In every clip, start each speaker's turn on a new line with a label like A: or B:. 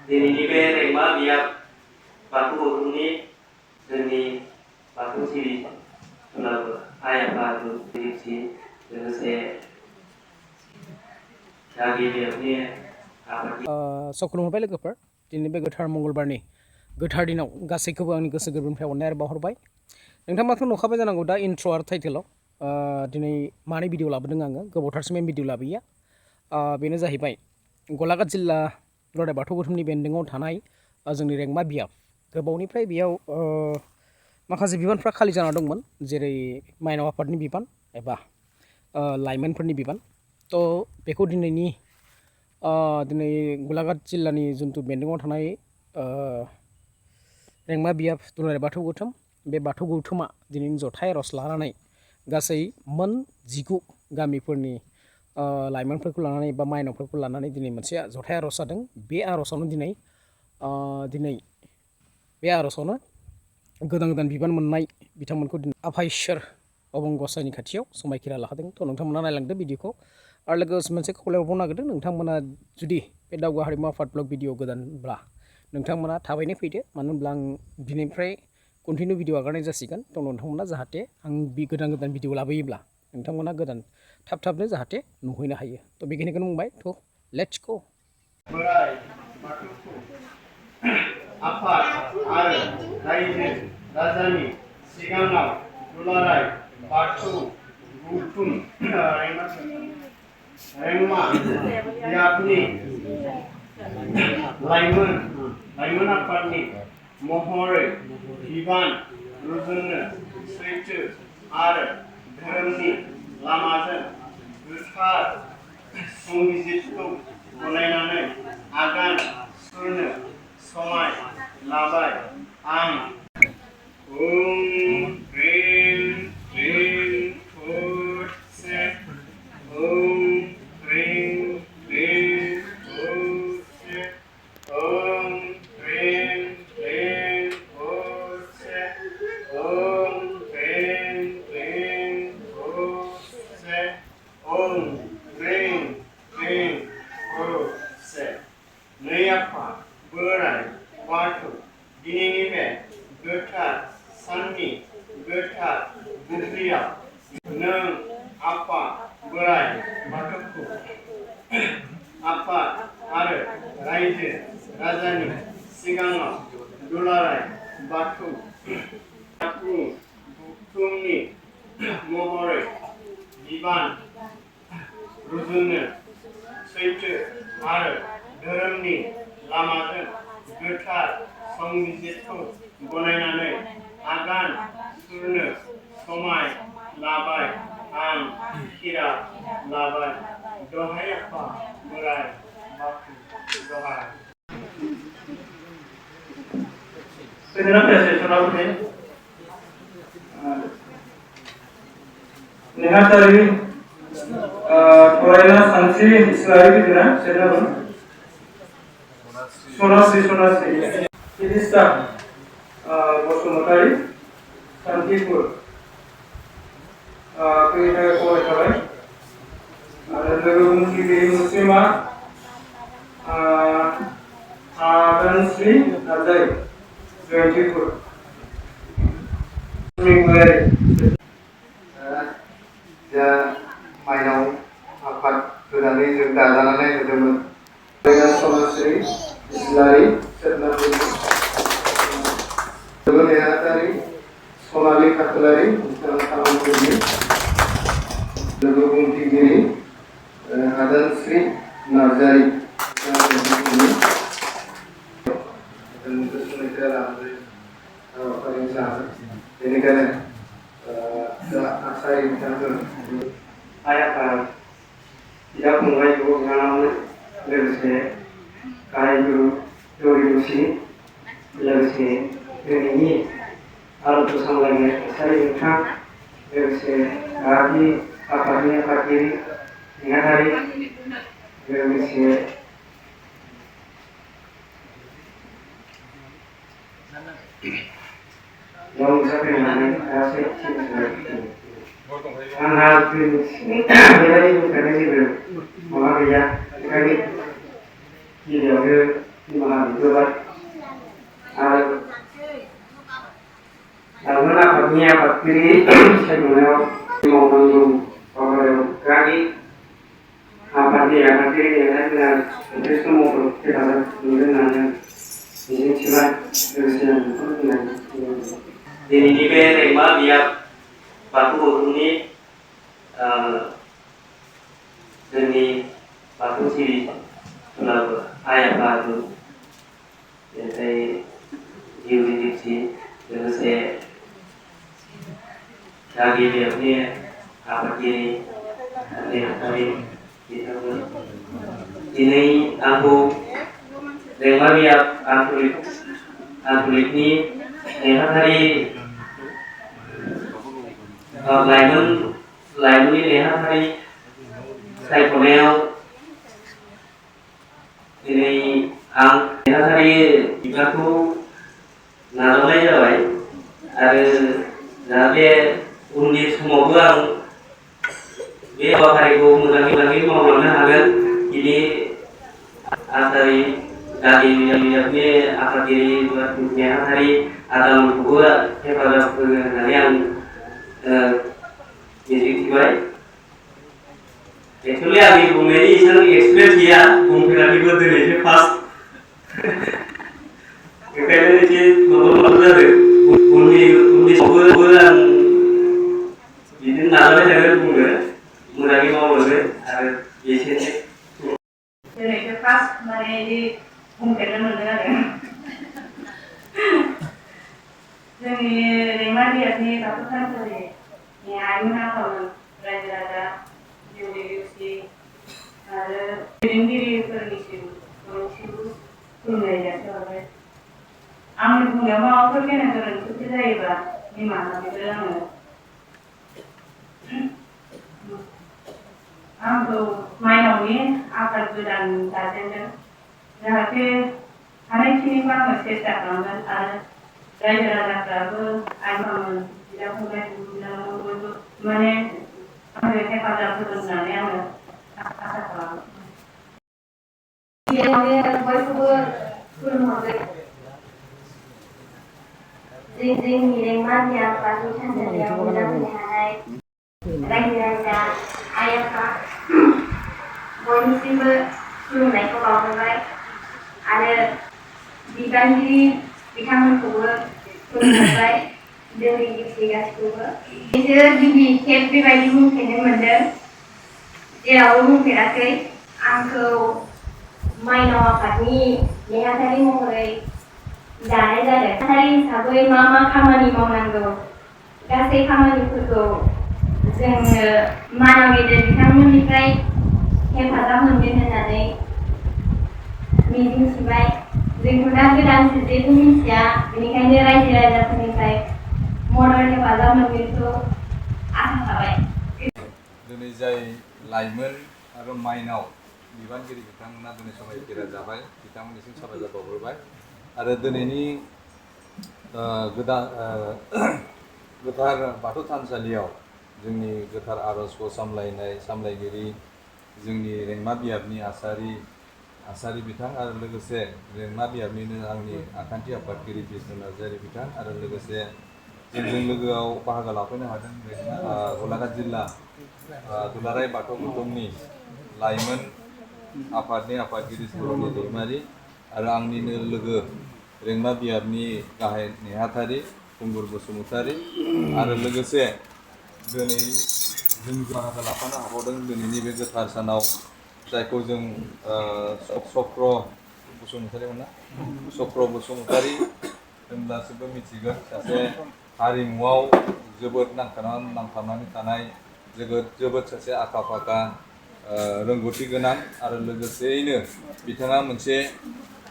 A: दिनैनि बे रेंमा बियाब बाथौ गौथुमनि जोंनि बाथौ सिबि आइ आफा लोगोसे गागि बियाबनि आफादनि
B: खुलुमबाय लोगोफोर दिनै बे गोथार मंगलबारनि गोथार दिनाव गासैखौबो आंनि गोसो गोरबोनिफ्राय अननाय आरो बावहरबाय। नोंथांमोनाथ' नुखाबाय जानांगौ दा इन्ट्र आरो टाइटेलाव दिनै मानि भिडिअ लाबोदों आङो गोबावथारसिम भिडिअ लाबोया बेनो जाहैबाय गलाघाट जिल्ला दुलाराय बाथौ गौथुमनि बेन्दोङाव थानाय जोंनि रेंमा बियाब गोबावनिफ्राय बेयाव माखासे बिबानफ्रा खालि जाना दंमोन जेरै माइनाव आफादनि बिबान एबा लाइमोनफोरनि बिबान थ' बेखौ दिनै गलाघाट जिल्लानि जिथु बेन्दोङाव थानाय रेंमा बियाब दुलाराय बाथौ गौथुम बे बाथौ गौथुमा दिनैनि जथाय आर'ज लानानै गासै मोन 19 गामिफोरनि लाइमोनफोरखौ लानानै बा माइनावफोरखौ लानानै दिनै मोनसे जथाय आर'ज जादों। बे आर'जआवनो दिनै बे आर'जआवनो गोदान गोदान बिबान मोननाय बिथांमोनखौ आफा इसोर अबं गसाइनि खाथियाव समायखिरा लाहोदों। थ' नोंथांमोना नायलांदो भिडिअखौ आरो लोगोसे मोनसे खावलायहरबावनो नागिरदों नोंथांमोना जुदि बे दावगा हारिमु आफाद ब्लग भिडिअ गोदानब्ला नोंथांमोना थाबैनो फैदो मानो होनब्ला आं दिनैनिफ्राय कन्टिनिउ भिडिअ आगारनाय जासिगोन। थ' नोंथांमोना जाहाथे आं गोदान गोदान भिडिअ लाबोयोब्ला नोंथांमोना थाबनो जाहाथे नुहैनो हायो। थ' बेखिनिखौनो बुंबाय। थ' लेट्स गो।
C: बोराइ बाथौखौ आफाद आरो रायजो राजानि सिगाङाव दुलाराय बाथौ गौथुम रेंमा बियाबनि लाइमोन आफादनि महरै बिबान रुजुननो सैथो आरो धोरोमनि लामाजों गोथार संबिजिरखौ गनायनानै आगान सुरनो समाय लाबाय। आं ओम ह्रीं क्लीं हुरसे ओम ह्रीं क्लीं हुरसे ओम ह्रीं क्लीं हुरसे ओम ह्रीं क्लीं हुरसे ओम ह्रीं क्लीं हुरसे। नै आफा बोराइ बाथौ दिनैनि बे गोथार साननि गोथार बुब्लियाव नों आफा बोराइ बाथौखौ आफाद आरो रायजो राजानि सिगाङाव दुलाराय बाथौ गौथुमनि महरै बिबान रुजुननो सैथो आरो धोरोमनि लामाजों गोथार संबिजिरखौ गनायनानै आगान सुरनो समाय लाबाय। आं खिरा लाबाय। दहाय आफा बोराइ बाथौ दहाय।
D: Sebenarnya saya selalu lihat dari Korea sanksi Israel itu kan, saya tahu. Sonasi. Ini staf Bosumutari, Santipur. Kita kowe. Ada Muslim Muslimah, dan Sri Nazari, Santipur.
E: दा माइनाव आफाद गोदानै जों दाजानानै होदोंमोन। समाजश्री इस्लारि सोरनाफुरि नेहाथारि सनालि खाख्लारि खालामगिरि लोगो बुंथिगिरि हादानश्री नार्जारि बेनिखायनो आसारि बिथांमोन
A: आइ आफा बिदा फंबाय बिब' बिनानावनो लोगोसे गाहाय गुरु दौरि दौसि लोगोसे दिनैनि आर'ज सामलायनाय थासारि नोंथां लोगोसे गाहाय आफादनि आफादगिरि नेहाथारि लोगोसे जाफैनानै गासै आंहा बेबायदि बुंखानाय जेबो माबा गैया। ओंखायनो गिबियावनो निमाहा बिग्रोबाय आरो लाइमोन आफादनि आफादगिरि सायख'नायाव मावनांगौ हाबाफारियाव गागि आफादनि आफादगिरि लेङाइफोरा जथेस्थ' मदद हेफाजाब मोनगोन होननानै मिजिंथिबाय लोगोसे आं बेखौनो बुंनानै
F: दिनैनि बे रेंमा बियाब बाथौ गौथुमनि जोंनि बाथौ सिबि आइ आफाफोर जेरै जिउनि दिपसि लोगोसे गागि बियाबनि आफादगिरि नेहाथारि बिथांमोन दिनै आंखौ रेंमा बियाब आनसलिकनि नेहाथारि लाइमोननि नेहाथारि सायख'नायाव दिनै आं नेहाथारि बिबानखौ नाजावनाय जाबाय आरो जाहाथे उननि समावबो आं बे हाबाफारिखौ मोजाङै मावलांनो हागोन बिनि आसारि गागि बियाबनि आफादगिरि नेहाथारि आदामोनखौबो हेफाजाब होगोन होननानै आं मिजिंथिबाय एक्चुअली आंनि बुंनायनि एसेबां एक्सपिरियेन्स गैया बुंफेराखैबो दिनैसो फार्स्ट बेखायनो एसे माबा जादों उननि समावबो आं बिदिनो नाजाबाय थागोन बुंनो मोजाङै मावलांनो आरो एसेनोसै
G: दिनैसो फार्स्ट माने बिदि बुंफेरनो मोनदों आरो जोंनि रेंमा बियाबनि बाथौ थानसालिनि आइमोन आफामोन रायजो राजा जिउनि देउसि आरो दैदेनगिरिफोरनिसिम बयनिसिमबो खुलुमनाय जासिहरबाय आंनि बुंनायाव माबाफोर गेना गोरोन्थि जायोबा निमाहा बिग्रो आङो आंखौ माइनावनि आफाद गोदान दाजेनदों जाहाथे हानायखिनिखौ आङो सेस्था खालामगोन आरो रायजो राजाफ्राबो आइमामोन बिदा फंबाय बिनानाव बयबो माने आंनो हेफाजाब होगोन होननानै आङो आसा खालामो
H: बयखौबो खुलुमहरबाय जोंनि रेंमा बियाब बाथौ थानसालियाव नुजाफैनो हानाय रायजो राजा आइ आफा बयनिसिमबो खुलुमनायखौ बावहरबाय आरो बिबानगिरि बिथांमोनखौबो खुलुमहरबाय जोंनि दिपसि गासैखौबो बिसोरो गिबि खेब बेबायदि बुंफेरनो मोनदों जेरावबो बुंफेराखै आंखौ माइनाव आफादनि नेहाथारि महरै दानाय जादों नेहाथारि हिसाबै मा खामानि मावनांगौ गासै खामानिफोरखौ जोङो मानाव गेदेर बिथांमोननिफ्राय हेफाजाब मोनगोन होननानै मिजिंथिबाय जोंथ' दा गोदानसो जेबो मिथिया बेनिखायनो रायजो राजाफोरनिफ्राय मदद हेफाजाब मोनगोनखौ आसा थाबाय
I: दिनै जाय लाइमोन आरो माइनाव बिबानगिरि बिथांमोना दिनै समायखिरा जाबाय बिथांमोननिसिम साबायखर बावहरबाय आरो दिनैनि गोथार बाथौ थानसालियाव जोंनि गोथार आरजखौ सामलायगिरि जोंनि रेंमा बियाबनि आसारि बिथां आरो लोगोसे रेंमा बियाबनिनो आंनि आखान्थि आफादगिरि बिष्णु नार्जारि बिथां आरो लोगोसे जोंजों लोगोआव बाहागो लाफैनो हादों गलाघाट जिल्ला दुलाराय बाथौ गौथुमनि लाइमोन आफादनि आफादगिरि सर'नि दैमारि आरो आंनिनो लोगो रेंमा बियाबनि गाहाय नेहाथारि खुंगुर बसुमतारी आरो लोगोसे दिनै जों बाहागो लाफानो हाबावदों दिनैनि बे गोथार सानाव जायखौ जों चक्र बसुमतारीमोन ना चक्र बसुमतारी होनब्लासो मिथिगोन सासे हारिमुआव जोबोद नांथाबनानै थानाय जोबोद सासे आखा फाखा रोंगौथि गोनां आरो लोगोसेयैनो बिथाङा मोनसे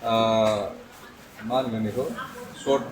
I: मा होनगोन बेखौ सर्ट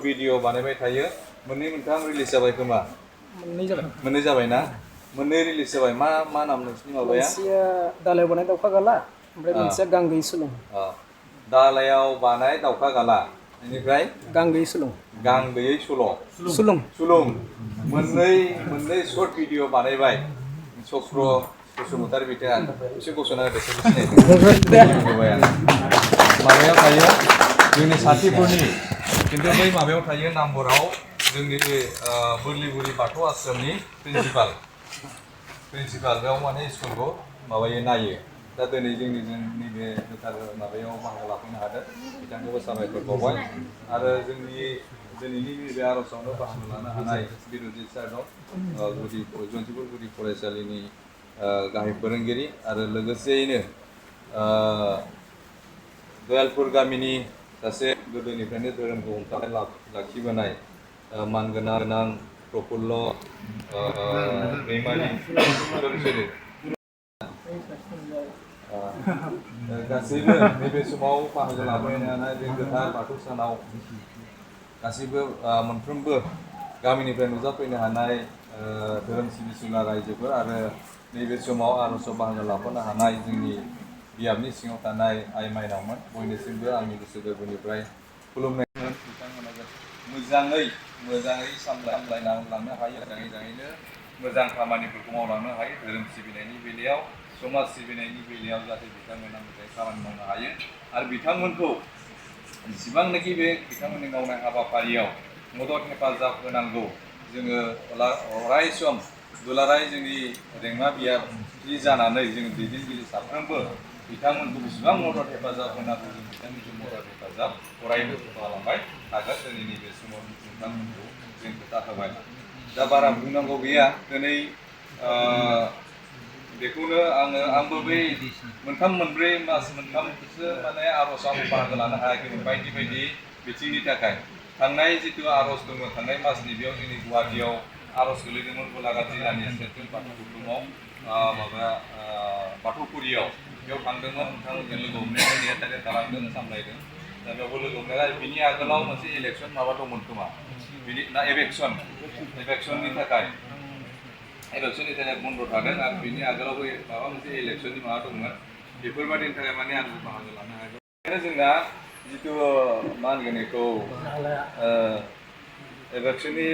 I: भिडिअ बानायबाय थायो मोनथाम रिलिज जाबाय खोमा मोननै जाबायना मोननै रिलिज जाबाय मा नाम नोंसिनि माबाया
B: मोनसेया दालायाव बानाय दाउखा गाला ओमफ्राय मोनसेया गां गैयै सुलुं
I: दालायाव बानाय दाउखा गाला बेनिफ्राय
B: गां गैयै सुलुं
I: सुलुं मोननै सर्ट भिडिअ बानायबाय चक्र बसुमतारी बिथाङा एसे गसंना होदो सिनायदों माबायाव थायो जोंनि साथिफोरनि खिन्थु बै माबायाव थायो नाम्बराव जोंनि बोरलिबुरि बाथौ आश्रमनि प्रिन्सिपाल बेयाव माने स्कुलखौ माबायो नायो दा दिनै जोंनि बे गोथार माबायाव बाहागो लाफैनो हादों बिथांखौबो साबायखर बावबाय आरो जोंनि दिनैनि बे आर'जआवनो बाहागो लानो हानाय बिरजित सार दं जन्तिपुर गुदि फरायसालिनि गाहाय फोरोंगिरि आरो लोगोसेयैनो दयालपुर गामिनि सासे गोदोनिफ्रायनो धोरोमखौ हमथानानै लाखिबोनाय मानगोनां प्रफुल्ल दैमारि गासैबो नैबे समाव बाहागो लाफैनो हानाय बे गोथार बाथौ सानाव गासैबो मोनफ्रोमबो गामिनिफ्राय नुजाफैनो हानाय धोरोम सिबिसुला रायजोफोर आरो नैबे समाव आर'जआव बाहागो लाफानो हानाय जोंनि बियाबनि सिङाव थानाय आइ माइनावमोन बयनिसिमबो आंनि गोसो गोरबोनिफ्राय खुलुमनायमोन बिथांमोना मोजाङै सामलायना लांनो हायो मोजाङैनो मोजां खामानिफोरखौ मावलांनो हायो धोरोम सिबिनायनि बेलायाव समाज सिबिनायनि बेलायाव जाहाथे बिथांमोना मोजाङै खामानि मावनो हायो आरो बिथांमोनखौ जेसेबांनाखि बे बिथांमोननि मावनाय हाबाफारियाव मदद हेफाजाब होनांगौ जोङो अराय सम दुलाराय जोंनि रेंमा बियाबनि जानानै जोङो दैदेनगिरि साफ्रोमबो बिथांमोनखौ बेसेबां मदद हेफाजाब होनांगौ जों बिथांमोनखौ मदद हेफाजाब अरायबो खालामबाय थागोन दिनैनि बे समाव नोंथांमोनखौ जों खोथा होबाय दा बारा बुंनांगौ गैया दिनै बेखौनो आंबो बै मोनथाम मोनब्रै मास मोनथामसो माने आर'जआव बाहागो लानो हायाखैमोन बायदि बायदि बिथिंनि थाखाय थांनाय जितु आर'ज दंमोन थांनाय मासनि बेयाव जोंनि गुवाहाटियाव आर'ज गोलैदोंमोन गलाघाट जिल्लानि सेन्ट्रेल बाथौ गुरुङाव बाथौफुरियाव बेयाव थांदोंमोन नोंथांमोनजों लोगो हमनाय नेहाथारि खालामदों सामलायदों दा बेयावबो लोगो हमनाय बिनि आगोलाव मोनसे इलेक्सन माबा दंमोन खोमा बिनि ना इलेक्सननि थाखाय बन्द' थादों आरो बिनि आगोलावबो माबा मोनसे इलेक्सननि माबा दंमोन बेफोरबायदिनि थाखाय माने आं बाहागो लानो हायाखै बेखायनो जोंना जितु मा होनगोन बेखौ इलेक्सननि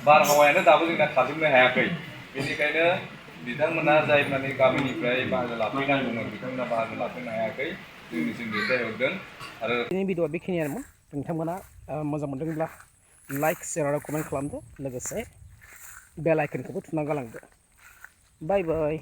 I: बारहावायानो दाबो जोंना थाजोबनो हायाखै बेनिखायनो बिथांमोना जाय माने गामिनिफ्राय बाहागो लाफैनांगौमोन बिथांमोना बाहागो लाफैनो हायाखै जोंनिसिम दैथायहरदों आरो
B: दिनैनि भिडिअआ बेखिनियानोमोन नोंथांमोना मोजां मोनदोंब्ला लाइक शेयार आरो कमेन्ट खालामदो लोगोसे बेल आइकनखौबो थुना गालांदो बाय बाय